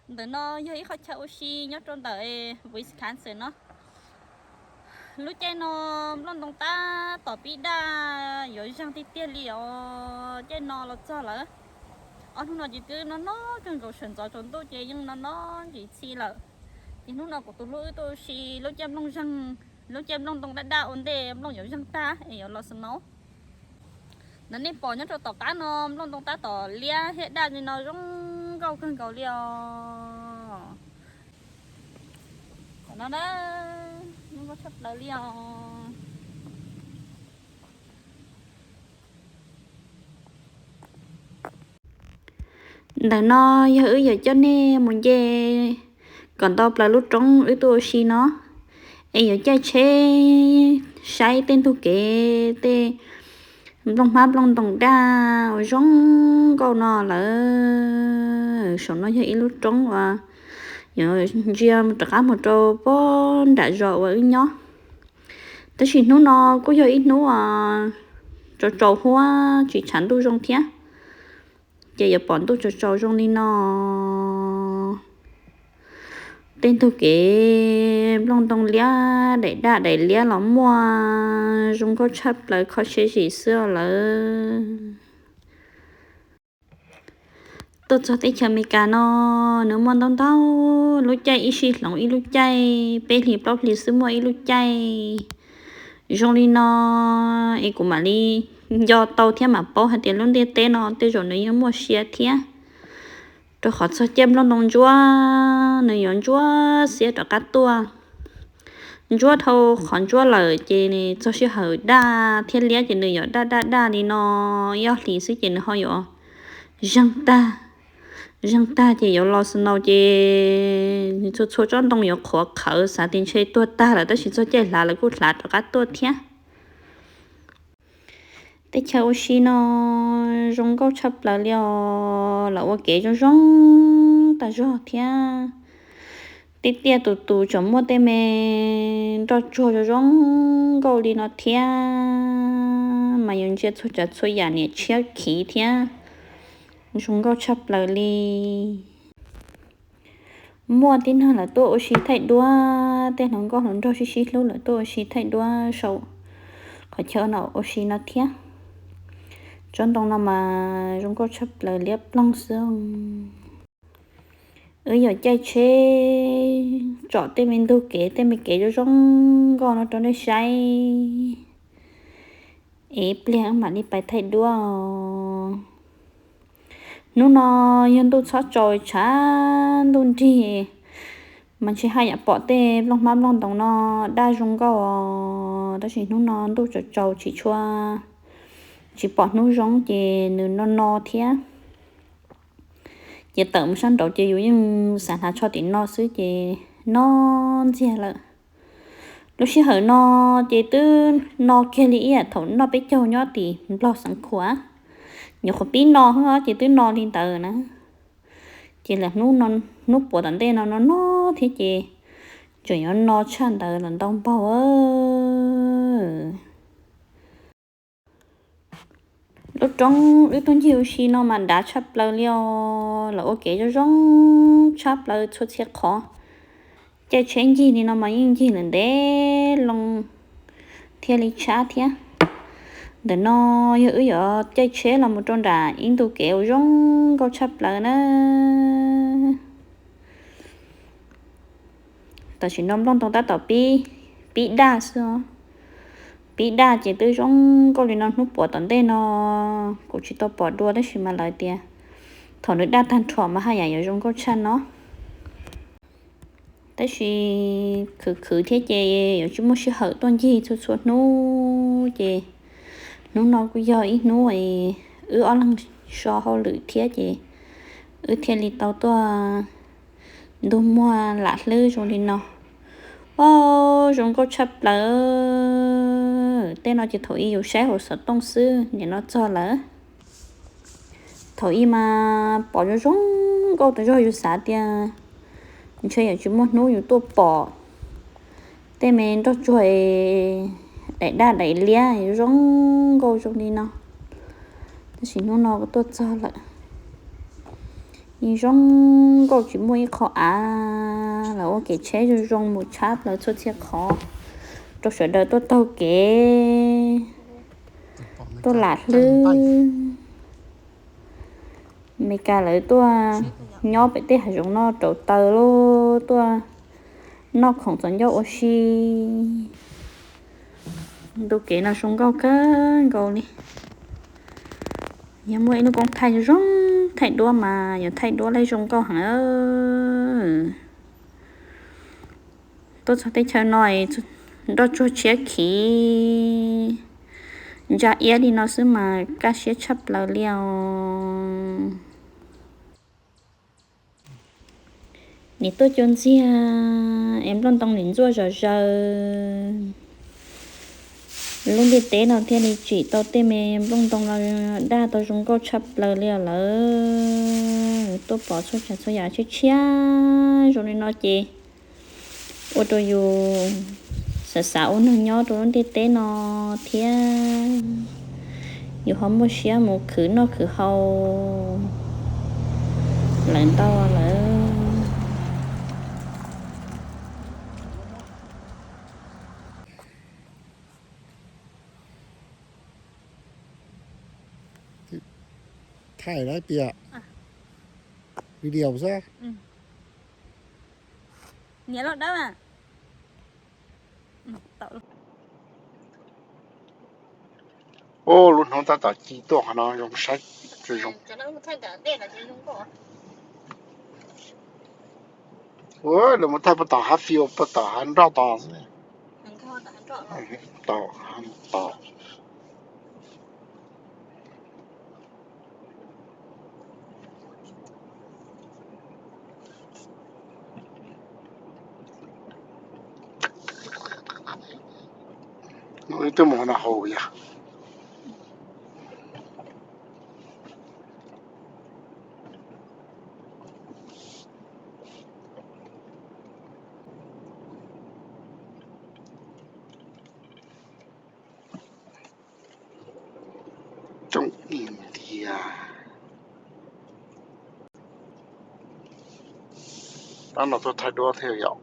Ntawm no yog ib qhov chaw ua si nyob rau ntawm Wisconsin no. Lub caij no nplooj ntoo tab tom pib daj yuav zeeg tiag tiag li os. Caij no los txog lawm, ob hnub no ces twb no no kawg nkaus, sawv ntxov tsaus ntuj ces yeej no no ntsis txhi lawm. Ces hnub no kuv tus hlub wb tuaj ua si lub caij nplooj zeeg, lub caij nplooj ntoo daj daj ua ntej nplooj yuav zeeg tag es yuav los snow. Ntawm nej pom nyob rau tom qab no nplooj ntoo tab tom liab thiab daj li no zoo nkauj kawg nkaus li os. Qhov no na, zoo nkauj tshaj plaws li os. Ntawm no yog wb yuav coj nej mus nce kom ntau plaws lub roob wb tuaj ua si no, es yuav caij tsheb saib tej ntug kev tej nplooj hmab nplooj ntoo daj uas zoo nkauj no lawm. Saum no yog ib lub roob uas yuav ntsia rov qab mus rau pob nram zos uas wb nyob. Tab sis hnub no kuj yog ib hnub tsaus tsaus huab tsis tshav ntuj zoo thiab, ces yuav pom ntuj tsaus tsaus zoo li no. Tej ntug kev nplooj ntoo liab daim daj daim liab los muaj, zoo nkauj tshaj plaws kho siab zim xwb lawm. Tuaj txog teb chaws Amelikas no, nws muaj ntau ntau lub caij, ib sij hloov ib lub caij, peb hlis plaub hlis xwb muaj ib lub caij. Zoo li no es kuv mam li nco tau thiab mam paub hais tias lub ntiaj teb no tej zaum nws yeej muaj sia thiab, rau qhov txog caij nplooj ntoo ntsuab nws yuav ntsuab xiab rov qab tuaj. Ntsuab dhau qhov ntsuab lawm ces txog sij hawm daj thiab liab ces nws yuav daj daj daj li no ib ob hlis xwb ces nws ho yuav zeeg tag. Zeeg tag ces yuav los snow ces txhua txhua tsob ntoo yuav qhuav qhawv xav tias ntshe tuag tag lawm tab sis txog caij hlav lawv kuj hlav rov qab tuaj thiab. Teb chaws ua si no zoo nkauj tshaj plaws li os, lawv ua kev zoo zoo tas zog thiab. Tej tiaj tus tus tseem muaj tej me nroj tsuag zoo zoo nkauj li no thiab, mas yuav ntsia txhua tsav txhua yam niam tshiab khiv thiab, zoo nkauj tshaj plaws li. Muaj tib neeg lawv tuaj ua si thaij duab, tej hluas nkauj hluas nraug sib sib hlub lawv tuaj ua si thaij duab saum qhov chaw no ua si no thiab. Tsob ntoo no mas zoo nkauj tshaj plaws liab ploog xwb. Wb yuav caij tsheb tsom tej me ntug kev tej me kev zoo zoo nkauj no rau nej saib, es ib pliag wb mam li pais thaij duab os. Hnub no yog ntuj txhob tsaus tshav ntuj nrig mas ntshe haj yam pom tej nplooj hmab nplooj ntoos no daj zoo nkauj os, tab sis hnub no ntuj tsaus tsaus tsis tshua, tsis pom hnub zoo ces nws no no thiab. Ces tawm mus sab nraud ces yus yeej xav hnav tsho tim no xwb ces no ntxiag lawm. Lub sij hawm no ces twb no kiag li ib yam thaum noj peb caug nyob tim Nplog Xeev Khuam, nyuam qhuav pib no xwb ces twb no li ntawd na. Ces lawm hnub puas tom ntej no no no thiab ces tseem yuav no tshaj ntawd los ntau npaug. Lub roob wb tuaj ncig ua si no mas dav tshaj plaws li os, lawv ua kev zoo zoo tshaj plaws txhua txhia qhov. Caij tsheb ncig li no mas yeej ncig ntev ntev loo thiaj li tshab thiab. Ntawm no yog wb yuav caij tsheb los mus rau nram ib ntu kev uas zoo nkauj tshaj plaws na. Tam sim no nplooj ntoo tab tom pib, pib daj xwb os. Pib daj ces twb zoo nkauj li no, hnub puas tom ntej no kuv tsis tau pom dua tab sis mas lawv tias thaum nws daj tag nrho mas haj yam yuav zoo nkauj tshaj no. Tab sis khwv khwv thiab ces yuav tsis muaj sij hawm tuaj ncig txhua txhua hnub ces hnub no kuj yog ib hnub wb ob leeg so hauj lwm thiab ces wb thiaj li tau tuaj ntuj muag lam hlwb zoo li no. Au, zoo nkauj tshaj plaws. Tej no ces thaum ub yus saib hauv xov tooj xwb, nim no txog lawm. Thaum ub mas pom zoo zoo nkauj tas zog, yus xav tias ntshe yuav tsis muaj hnub yus tuaj pom tej me nroj tsuag daim daj daim liab zoo nkauj zoo li no. Tab sis hnub no kuv tuaj txog lawm, Zoo nkauj tsis muaj ib qho av, lawv ua kev tsheb zoo zoo mus tshab plaws txhua txhia qhov rau sawv daws tuaj taug kev, tuaj lam hlwb. Meskas lawv tuaj nyob pem tej hav zoov no rauv taws los tuaj noj khoom txos ncauj ua si. Ntu kev no zoo nkauj kawg nkaus li. Yog muaj ib lub koob thaij zoo thaij duab mas yuav thaij duab laib zoo nkauj heev. Tuaj txog teb chaws no, nroj tsuag tshiab khiv, ntsa iab li no xwb mas kaj siab tshaj plaws li os. Nim tuaj cuag ntxiag es nplooj ntoo nim ntxuaj zom zaws. Lub ntiaj teb no thiaj li tsim tau tej me nplooj ntoo no daj tau zoo nkauj tshaj plaws li os lawm. Tuaj pom txhua tsav txhua yam tshiab tshiab zoo li no ces ua rau yus xav xav ua neeg nyob rau lub ntiaj teb no thiab. Yus ho muaj siab mus khwv noj khwv haus lawm ntau lawm. Thaij lawm tias video xwb. Niam loj dawb. Ub, lub hnub tab tom ci tuaj qhov no zoo saib zoo. Ua, lawv mus thaij puag tom hav field, puag tom hav nroj tos xwb. Tom hav tos. Ib tug mus no haus yog. Tsoom India. Tab no tuaj thaij duab thiab yom.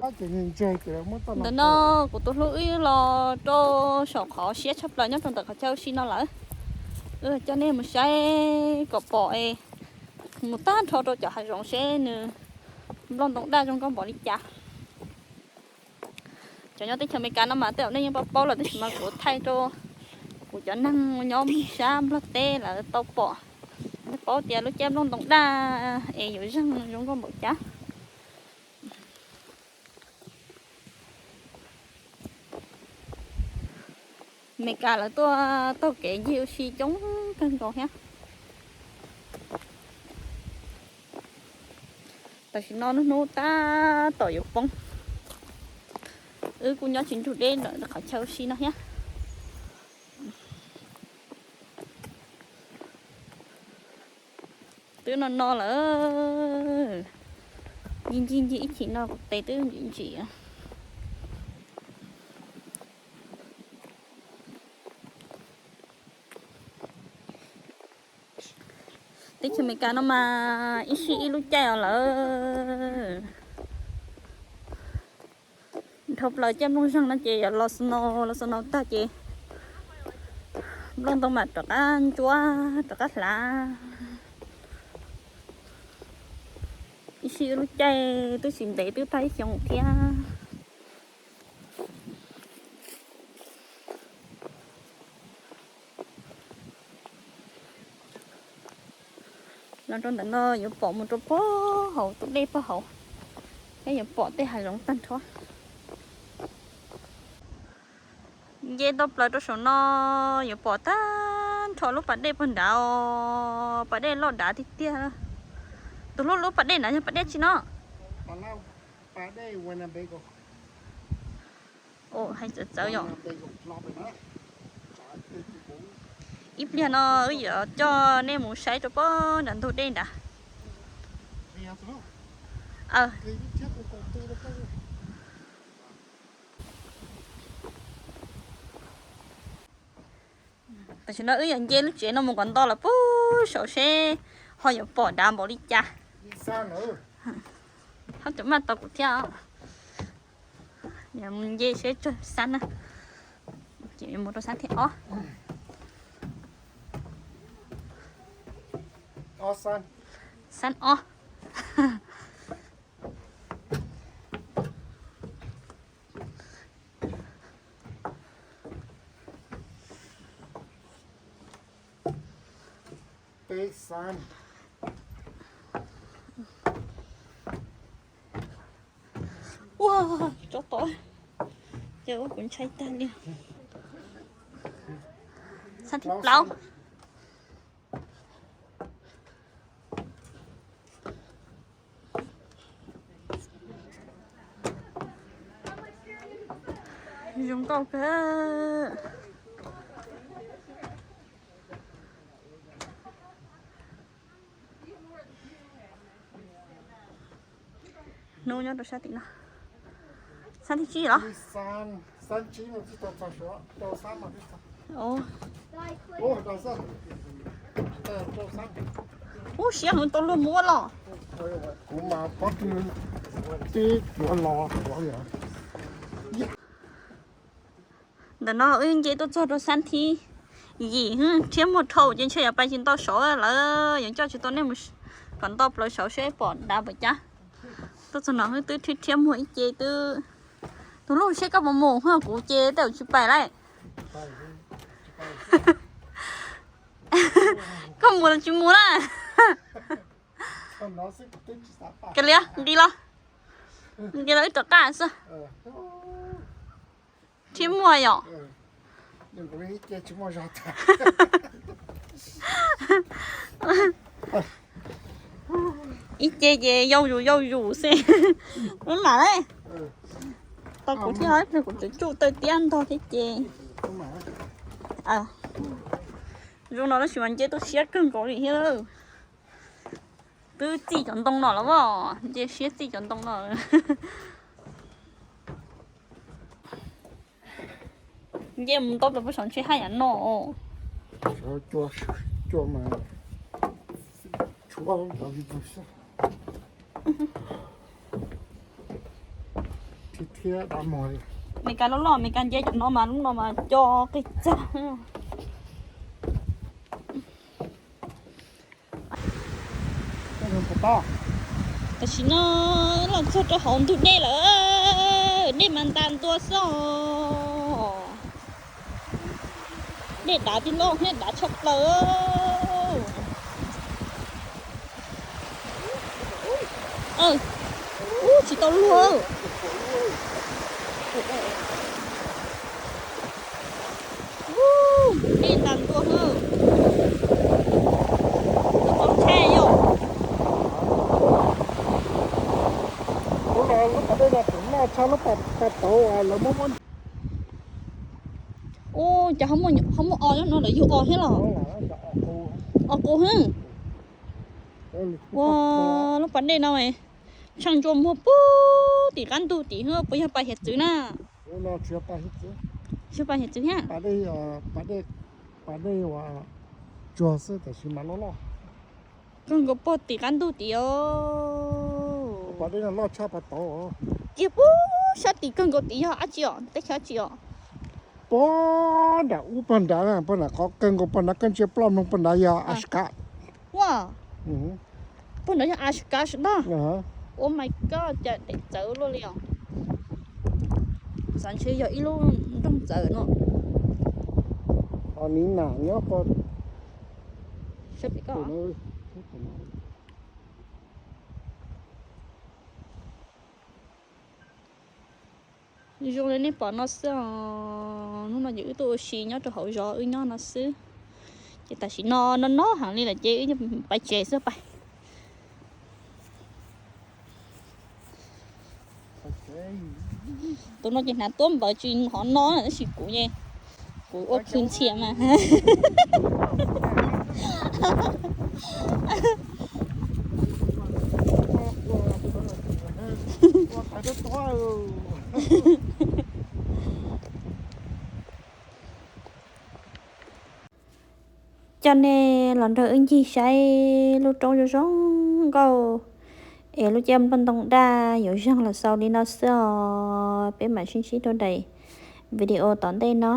Ntawm no kuv tus hlub wb los rau saum qhov siab tshaj plaws nyob rau ntawm qhov chaw ua si no lawm. Wb coj nej mus saib kom pom es mus tag nrho rau cov hav zoov seb nws nplooj ntoo daj zoo nkauj npaum li cas. Cov nyob teb chaws Amelikas no mas tej zaum nej yeej paub paub lawm tab sis mas kuv thaij rau kuv cov neeg nyob sab Nplog teb lawv tau pom, nej paub tias lub caij nplooj ntoo daj es yuav zeeg zoo nkauj npaum cas. Amelikas lawv tuaj taug kev ncig ua si coob kawg nkaus thiab. Tam sim no hnub tab tom yuav poob, wb kuj nyob tsis nrug deb ntawm qhov chaw ua si no thiab. Twb no no lawm, ncig ncig ncig ib chim no kuv tes twb ntsim ntsim. Teb chaws Amelikas no mas ib sij ib lub caij os lawm. Dhau plaws caij nplooj zeeg no ces yuav los snow, los snow tag ces nplooj ntoo mam rov qab ntsuab rov qab hlav. Ib sij ib lub caij twb tsis ntev twb tag ib xyoos thiab. Los rau ntawm no yuav pom mus rau puag hauv tus dej puag hauv, thiab yuav pom tej hav zoov tag nrho. Nce tau plaws rau saum no yuav pom tag Rho lub pas dej puag nrad os, pas dej loj dav tiag tiag. Tus hlub lub pas dej nrad yog pas dej tsi no? Hais txawv txawv yom. Ib pliag no wb yuav coj nej mus saib rau pob nram ntug dej nrad. Tam sim no wb yuav nce lub tsev no mus kom nto lawm puag saud seb ho yuav pom dav npaum li cas. Hab tus maj tau kuv thiab. Mus nce seb tsawg xab na. Ces mus rau xab thib ob. Xab ob. Peb xab. Ua, tso tod, ces ua kuv ntshai tag li. Xab thib plaub. Zoo nkauj kawg. Hnub nyob rau sab tim no. Xab thib tsib los? Ub, siab heev tau luag muab los. Ntawm no wb nce tuaj txog rau xab thib yim, rhiab muag dhau ces ntshe yuav pais tsis nto saud lawm, yuav coj tsis tau nej mus kom nto plaws saud seb pom dav npaum cas. Tuaj txog no twb rhiab rhiab muag ib ce twb. Tus hlub seb koj puas mus, kuv ces tej zaum tsis pais lawm. Koj mus los tsis mus na? Kav liam, nqis los, nqis los wb rov qab xwb. Rhiab muag yom. Ib ce ces yau zus yau zus xwb. Ub mam li, tau kuv thiab, kuv tseem tsuj taw tiab ntog thiab ces. Zoo no tab sis mas nce tuaj siab kawg nkaus li thiab. Twb txij cov ntoo no los as, nce siab txij cov ntoo no. Nce mus nto plaws puag saum ntshe haj yam no. Meskas loj loj, Meskas nce cov no mas lub no mas co qis txag. Tam sim no los txog rau hauv ntug dej lawm, dej mas ntas ntua xwb os. Dej dav tij loj thiab dav tshaj plaws. Ub, tsis tau luag. Ub, dej ntas ntua hwb. Tau ntshai yom. Ub, lub pas dej no tseem loj tshaj lub pas tauv lawv muab muab. Ub, cas ho muaj os, nyob no lawv yug os thiab los? Os qus hwb. Ua, lub pas dej no tshaaj ntsua muag puag tim qab ntug tim hwb, puas yog pas hiav txwv na? Tsis yog pas hiav txwv thiab. Pas dej uas tsuag xwb tab sis mas loj loj. Kawg nkaus puag tim qab ntug tim os. Pas dej no loj tshaj pas tauv. Kiag puag sab tim kawg nkaus tim yog dab tsi os, teb chaws dab tsi os? Puag nram ub puag nrad, puag nram qhov kawg nkaus puag nrad, koj ntsia ploj mloog puag nrad yog Alaska. Ua, puag nrad yog Alaska sab ntag. Oh my god, cas daim txawv luaj li os. Xav ntshe yog ib lub nroog txawv no. Niv nam nyob ko. Zoo li nej pom no xwb os. Hnub no ces wb tuaj ua si nyob rau hauv zos wb nyob no xwb. Ces tam sim no no no heev li lawm ces wb pais tsev xwb pais. Tus no ces hnav tuab npawv tsis hov no tab sis kuv, kuv ua khw ntxhias mas. Coj nej los nrog wb ncig saib lub roob zoo zoo nkauj es lub caij nplooj ntoo daj yuav zeeg los xaus li no xwb os. Peb mam sib ntsib rau daim video tom ntej no.